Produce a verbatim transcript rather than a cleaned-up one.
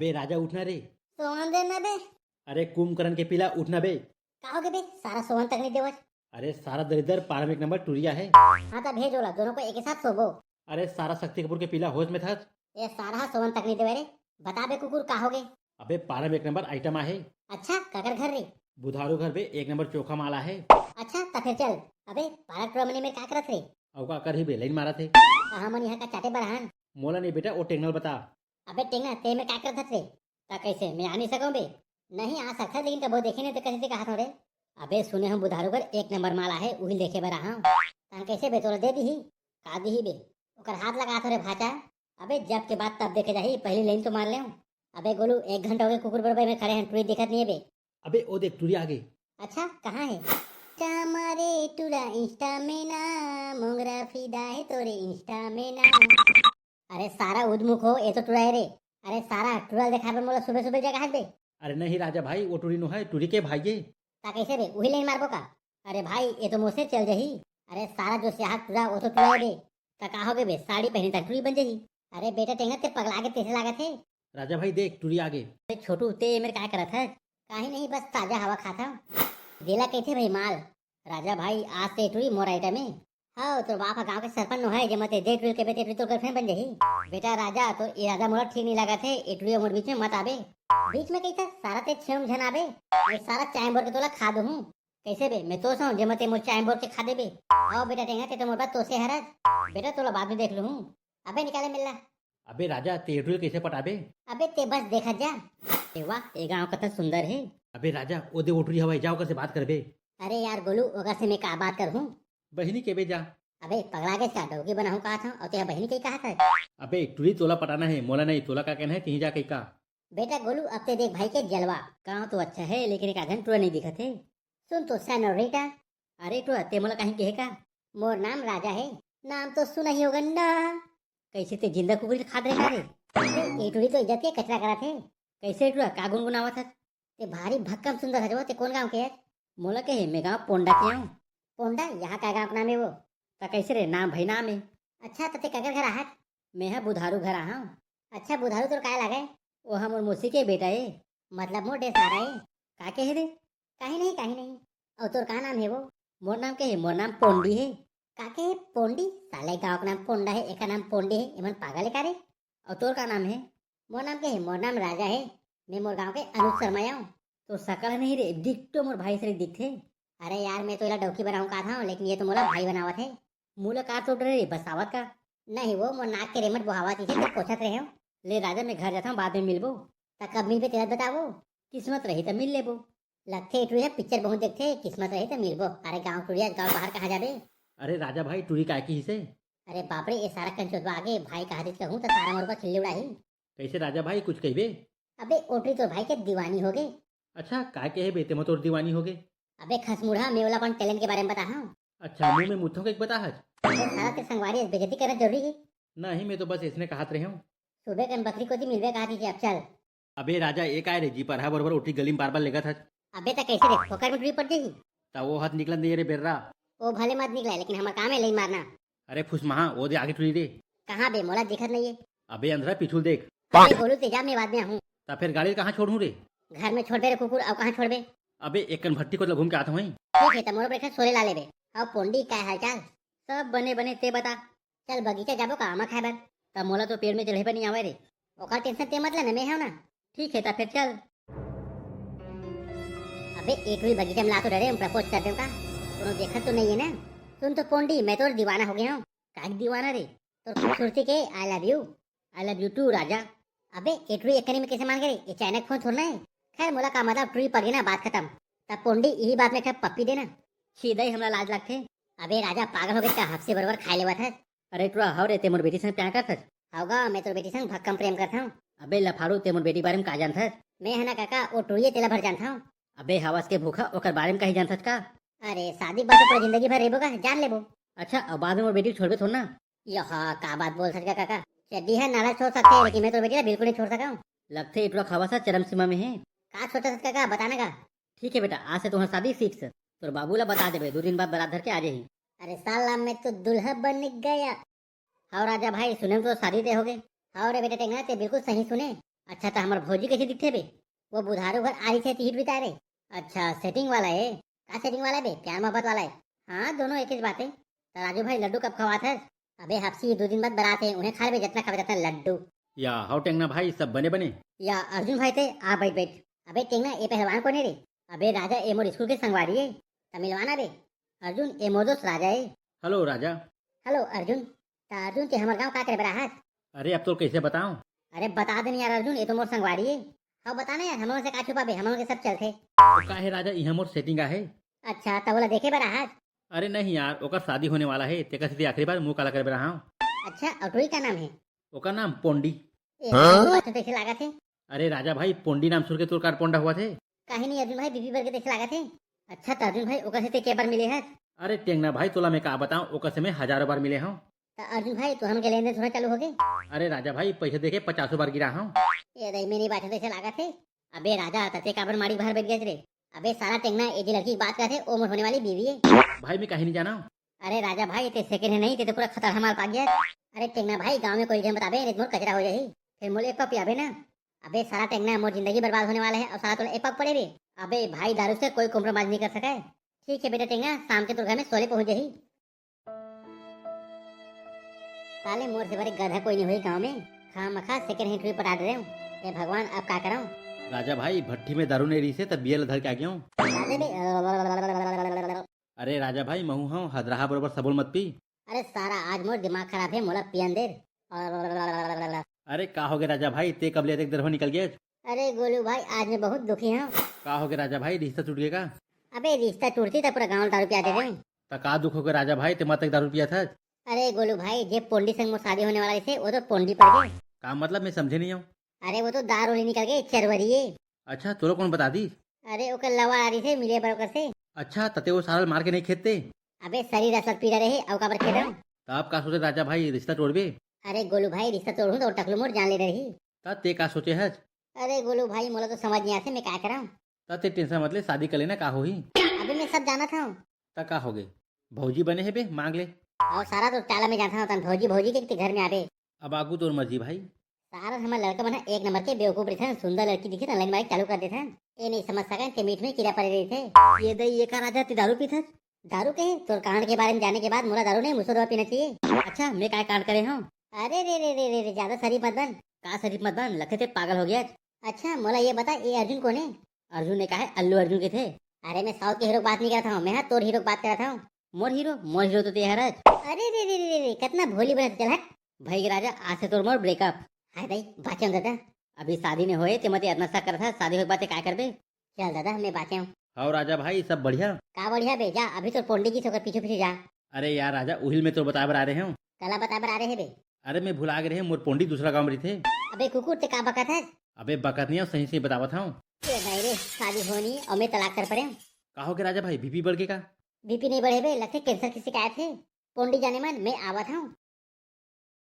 बे राजा, उठना रे। सोहन दे ना बे। अरे कुंभकर्ण के पीला, उठना बे। का हो गे बे, सारा सोहन तक नहीं देवत। अरे सारा दरिद्र पारा में एक नंबर टुरिया है। हाँ तो भेज ओला, दोनों को एक ही साथ सोबो। अरे सारा शक्ति कपूर के पीला, होश में थस? ये सारा हा सोहन तक नहीं देवे रे। बता बे कुकुर, का हो गे? अबे पारा में एक नंबर आइटम आहे। अच्छा, काकर घर रे? बुधारू घर बे, एक नंबर चोखा माल आहे। अच्छा त फिर चल। अबे पारा टुरा मनी में का करत रे? अउ का करही बे, लाइन मारत हे। कहा मन यहाँ का चाटे बर हन? मोला नहीं बेटा, वो टेंगना ल बता। अबे टेंगना, ते में का करत हस रे? ता कैसे मैं आ नहीं सकूं बे? नहीं आ सकता, लेकिन कबो देखे नहीं तो कैसे कहा था रे? अबे सुने हूँ बुधारू घर एक नंबर माल आहे, उही देखे बर आहा हूँ। ता कैसे बे, तोला दे दीही? का दीही बे? ओकर हाथ लगा थो रे भाचा। अबे जब के बात तब देखे जाही, पहली लाइन तो मार ले। अबे गोलू, एक घंटा हो गए कुकुर बरोबर में खड़े हैं, टुरी दिखत नहीं है बे। अबे ओ देख टुरी आगे। अच्छा, कहाँ है? चामा रे टुरा इंस्टा में ना, मोंगरा फिदा है तोरे इंस्टा में ना। अरे सारा उदमुख हो, ये तो टुरा है रे। अरे सारा टुरा देखा बे मोला सुबह सुबह जगह बे। अरे नहीं राजा भाई, वो टुरी नो है, टुरी के भाई ये। ता कैसे बे, उही लाइन मारबो का? अरे भाई, ये तो मोसे चल जही। अरे सारा जो स्याहा टुरा, वो तो टुरा है बे। ता का हो गए बे, साड़ी पहनी ता टुरी बन जही। अरे बेटा टेंगना, ते पगला के तैसे लागत है। राजा भाई देख टुरी आगे। अरे छोटू, ते ये मेरे का करत है? काही नहीं, बस ताजा हवा खाता हूँ। देला कैसे भाई माल? राजा भाई, आज से टुरी मोर आइटम है। हाँ, तोर बाप ह गांव के सरपंच नो है, जे मते दे टुरी के बेटे टुरी तोर गर्लफ्रेंड बन जही। बेटा राजा, तो ये राजा मोला ठीक नहीं लागत है, ये टुरी मोर बीच में मत आबे। बीच में कैसे? सारा ते छेम झन आबे। ये सारा चाय बोर के तोला खा दूँ। कैसे बे, मैं तो सहूँ, जे मते मोर चाय बोर के खा देबे। आओ बेटा टेंगा, ते तो मोर बात तो से हरज। बेटा तोला बाद में देख लूँ। अबे निकाले मिलना। अबे राजा, ते टुरी कैसे पटाबे? अबे ते बस देखा जा। ए वाह, ये गांव कतना सुंदर है। अबे राजा, ओ दे ओ टुरी हवाई, जाओ कर से बात करबे। अरे यार गोलू, ओकर से मैं का बात करहूँ? बहिनी के बे जा। अबे पगला के का डौकी बनाहूँ कहा था, और ते बहिनी के कहा था? अबे टुरी तोला पटाना है, मोला नहीं, तोला का कहना है, कहीं जा कहीं का। बेटा गोलू, अब ते देख भाई के जलवा। गाँव तो अच्छा है, लेकिन एक आधन टुरा नहीं दिखत है। सुन तो सेनोरिटा। अरे टुरा, ते मोला कहीं कहे का? मोर नाम राजा है। नाम तो सुना ही होगा ना। कैसे ते जिंदा कुकरी खात रहे का रे? अरे, ये टुरी तो इज्जत के कचरा करत है। कैसे टुरा, का गुनगुनावत है? ते भारी भक्कम सुंदर हजवा, ते कौन गांव के है? मोला कहे, मैं गांव पोंडा के आऊं। पोंडा, यहाँ का गांव का नाम है वो? ता कैसे रे, नाम भाई नाम है। अच्छा, तो ते काकर घर आहत? मैं हा बुधारू घर आहा हूँ। अच्छा, बुधारू तोर काय लागे? वो हा मोर मौसी के बेटा है। मतलब मोर डेर सारा है। का कहे रे? काही नहीं, काही नहीं। और तोर का नाम है वो? मोर नाम के है, मोर नाम पोंडी है। का के पोंडी? साले गांव का नाम पोंडा है, एका नाम पोंडी है, एमन पागल है का रे? और तोर का नाम है? मोर नाम के है, मोर नाम राजा है। मैं मोर गांव के अनुज शर्मा आऊं। तोर सकल नहीं रे, डिट्टो मोर भाई से दिखथे। अरे यार, मैं तो एला डौकी बनाऊं का था, लेकिन ये तो मोला भाई बनावत है। मुलाकात तो डरे बसावत का? नहीं वो मोर नाक के रेमट बोहावत इसे तो पोछत रहे हो। ले राजा, मैं घर जाता हूँ, बाद में मिलबो। त कब मिलबे तेला बताबो। किस्मत रही त मिल लेबो। लगथे टुरी पिक्चर बहुत देखथे, किस्मत रही त मिलबो। अरे गांव टुरिया, गांव बाहर कहाँ जाबे? अरे राजा भाई, टुरी काय की हिसे? अरे बाप रे, ये सारा कंचोदवा आगे, भाई कहा दिस कहूँ त सारा मोर ऊपर खिल्ली उड़ाही। कैसे राजा भाई, कुछ कहबे? अबे ओटरी तोर भाई के दीवानी हो गे। अच्छा, काय कहे बे, ते मोर तोर दीवानी हो गे? अबे खसमुढ़ा, मैं ओला अपन टैलेंट के बारे में बता हूँ। अच्छा, मुंह में मुथो के बता हज। अबे सारा तेरे संगवारी बेइज्जती करना जरूरी है? नहीं, मैं तो बस इसने कहत रहे हूँ। सुबह कन बकरी को दी मिलबे कहा थी, अब चल। अबे राजा, एक आए रे जी पर है, बरोबर उठी गली में बार बार लेगत हज। अबे त कैसे रे, फोकर में टुरी पड़ जाही? ता वो हाथ निकलन दे रे बेर्रा। ओ भले मत निकला, लेकिन हमार काम है लाइन मारना। अरे फुसमहा, वो दे आगे टुरी रे। कहाँ बे, मोला दिखत नहीं है। अबे अंधरा, पीछू देख। अबे गोलू, ते जा, मैं बाद में आहूँ। ता फिर गाड़ी कहाँ छोड़हूँ रे? घर में छोड़बे रे कुकुर, अउ कहाँ छोड़बे? अबे एक कन भट्टी को घूम के आत हूँ। ठीक है, त मोरो ब्रेकफास्ट सोरे ला लेबे। अउ पोंडी, काय हालचाल? सब बने बने, ते बता। चल बगीचा जाबो का आमा खाए बर? त मोला तो पेड़ में चढ़े बर नहीं आवे रे। ओकर टेंशन ते मत ले ना, मैं हूँ ना। ठीक है, त फिर चल। अबे एक भी बगीचा में ला तो डरे, हम प्रपोज कर दें का? कोनो देखत तो नहीं है ना? सुन तो पोंडी, मैं तो दीवाना हो गया हूँ। काय दीवाना रे? तोर खूबसूरती के, I love you। I love you too राजा। अबे ये टुरी एकनी में कैसे मान गए? ये चाइना के फोन छोड़ना है। खैर मोला का मतलब, टुरी पड़ गई ना, बात खत्म। तब पोंडी यही बात में एक ठा पप्पी देना। छी दई, हमरा लाज लगथे। अबे राजा पागल हो गए का? हफ्सी बरोबर खाए लेवत है। अरे टुरा, हव रे, ते मोर बेटी संग प्यार करथस? हव गा, मैं तोर बेटी संग भक्कम प्रेम करत हूँ। अबे लफाड़ू, ते मोर बेटी बारे में का जानथस? मैं है ना काका, वो टुरिये तेला भर जानत हूँ। अबे हवस के भूखा, ओकर बारे में कहीं जानथस का? अरे शादी के बाद तो पूरा जिंदगी भर रहबो का, जान लेबो। अच्छा, अब बाद में मोर बेटी छोड़बे थोड़ ना? यह का बात बोल सकता काका? चड्डी है नाला छोड़ सकते हैं, लेकिन मैं तो बेटी ला बिल्कुल नहीं छोड़ सका हूँ। लगथे इटुरा खावा सा चरम सीमा में है। का सोचा सकता का, बताना का? ठीक है बेटा, आज से तुम्हारी शादी फिक्स। तोर बाबू ला बता देबे, दो दिन बाद बारात धर के आ जाही। अरे साला, मैं तो दुल्हा बन गया। हाव राजा भाई, सुने में तो शादी तय हो गए। हाव रे बेटा टेंगना, ते बिल्कुल सही सुने। अच्छा, त हमर भौजी कइसे दिखथे बे? वो बुधारू घर आरी से हिट बिता रे। अच्छा, सेटिंग वाला हे। का सेटिंग वाला बे? प्यार मोहब्बत वाला हे। हाँ, दोनों एकेच बात हे। त राजू भाई, लड्डू कब खवात हस? अबे हफ्सी, दो दिन बाद बरात हे, उहें खा लेबे जतना खाबे ततना लड्डू। या हव टेंगना भाई, सब बने बने? या अर्जुन भाई, ते आ बइठ बइठ। अबे टेंगना, ए पहलवान कोन हे रे? अबे राजा, ए मोर स्कूल के संगवारी हे, त मिलवाना बे। अर्जुन, ए मोर दोस्त राजा हे। हेलो राजा। हेलो अर्जुन। त अर्जुन, ते हमर गांव का करे बर आहस? अरे अब तोर कइसे बताओं? अरे बता दे न यार अर्जुन, ए तो मोर संगवारी हे। हव बता ना यार, हमन से का छुपाबे, हमन के सब चलथे। तो का हे राजा, इहाँ मोर सेटिंग आहे। अच्छा, त ओला देखे बर आहस? अरे नहीं यार, ओकर शादी होने वाला हे, तेकर सेती आखिरी बार मुंह काला करे बर आहंव। अच्छा, अउ टोरी का नाम हे? ओकर नाम पोंडी। ए, हाँ? बात तो तइसे लागत हे। अरे राजा भाई, पोंडी नाम सुन के तोर कार पोंडा होवत हे? काहे नहीं अर्जुन भाई, बीपी बढ़ के तइसे लागत हे। अच्छा, त अर्जुन भाई, ओकर से ते के बार मिले हस? अरे टेंगना भाई, तोला मैं का बताओं, ओकर से मैं हजारों बार मिले हंव। त अर्जुन भाई, तो हमन के लेन देन थोड़ा चालू होगे। अरे राजा भाई, पइसा देके पचासों बार गिरा हंव। ए दई, मैं नहीं बात तइसे लागत हे। अबे राजा, त ते काबर माड़ी बाहर बइठ गेस रे? अबे सारा टेंगना, ए जे लड़की के बात करत हे, ओ मोर होने वाली बीवी हे। भाई, मैं काहे नहीं जानंव। अरे राजा भाई, ते सेकंड हैंड नहीं, ते तो पूरा खतरहा माल पा गेस। अरे टेंगना भाई, गांव में कोई झन बताबे, नहीं त मोर कचरा हो जाही, फिर मोला एक पग पियाबे ना। अबे सारा टेंगना, मोर जिंदगी बर्बाद होने वाला हे, अउ सारा तोला एक पग पड़े बे। अबे भाई, दारू से कोई कॉम्प्रोमाइज नहीं कर सके। ठीक हे बेटा टेंगना, शाम के तोर घर में सोले पहुंच जाही। साले मोर से बड़े गधा कोई नहीं होही गांव में, खामखा सेकंड हैंड टोरी पटा डरेंव। हे भगवान, अब का करंव? राजा भाई, भट्ठी में दारू नहीं रहिसे, त बियर ल धर के आ गेंव। राजा बे, अरे राजा भाई, महूं हंव, हदरहा बरोबर सबो ल मत पी। अरे सारा, आज मोर दिमाग खराब हे, मोला पियन दे। अरे का होगे राजा भाई, ते कब ले अतेक देर हो निकल गेस? अरे गोलू भाई, आज मैं बहुत दुखी हंव। का होगे राजा भाई, रिश्ता टूट गे का? अबे रिश्ता टूटतिस त पूरा गांव ल दारू पिया देतेंव। त का दुख होगे राजा भाई, ते मतेक दारू पियत हस? अरे गोलू भाई, जे पोंडी संग मोर शादी होने वाला रहिसे, वो तो पोंडी पड़ गे। का मतलब, मैं समझे नहीं हंव। अरे वो तो दारू ले निकल गे, चरवरिये। अच्छा, तोला कोन बता दिस? अरे ओकर लवर आ रहिसे मिले बर ओकर से। अच्छा, त ते वो सारा ल मार के नहीं खेदते? अबे शरीर असल पीरा रहे, अउ काबर खेदंव? त अब का सोचे राजा भाई, रिश्ता टोरबे? अरे गोलू भाई, रिश्ता टोरहूं त टकलू मोर जान ले डरही। त ते का सोचे हस? अरे गोलू भाई, मोला तो समझ नहीं आथे, मैं का करंव? त ते टेंशन मत ले, शादी कर लेना, का होही? अबे मैं सब जानत हंव। त का होगे? भौजी बने हे बे, मांग ले। अउ सारा तो चाला में जानत हंव, तहन भौजी भौजी के ते घर में आबे। अब आगू तोर मर्जी भाई। सारा हमर लड़का मन ह एक नंबर के बेवकूफ रहिथे, सुंदर लड़की दिखे त लाइन मारे चालू कर देथे। ए नहीं समझ सकय, ते मीठ में कीड़ा पड़े रहिथे। ए दई, ए का राजा, ते दारू पीथस? दारू के? तोर कांड के बारे में जाने के बाद मोला दारू नहीं, मुसोदवा पीना चाहिए। अच्छा, मैं काय कांड करे हंव? अरे रे रे रे रे रे, ज्यादा शरीफ मत बन। का शरीफ मत बन? लगथे ते पागल हो गेस। अच्छा, मोला ये बता, ए अर्जुन कोन हे? अर्जुन ने का हे, अल्लू अर्जुन कथे। अरे, मैं साउथ के हीरो के बात नहीं करत हंव, मैं हा तोर हीरो के बात करत हंव। मोर हीरो? मोर हीरो तो ते हरच। अरे रे रे रे रे, कतना भोली बनत हे, चल हट। भाई के राजा, आज से तोर मोर ब्रेकअप। हाय भाई, बाँचेंव दादा। अभी शादी नहीं होए, ते मते अतना शक करत हस, शादी होए के बाद ते काय करबे? चल दादा, मैं बाँचेंव। हव राजा भाई, सब बढ़िया? का बढ़िया बे, जा, अभी तोर पोंडी गिस ओकर पीछू पीछू जा। अरे यार राजा, उहिल मैं तोर बताए बर आ रहे हंव। काला बताए बर आ रहे बे? अरे मैं भुला गे रहे हंव, मोर पोंडी दूसरा गांव में रहिथे। अबे कुकुर, ते का बकत हस? अबे बकत नहीं हंव, सही सही बतावत हंव। ए भाई रे, शादी होनी अउ मैं तलाक कर परे। का होगे राजा भाई, बीपी बढ़ गे का? बीपी नहीं बढ़े बे, लगथे कैंसर के शिकायत हे। पोंडी जाने मन, मैं आवत हंव।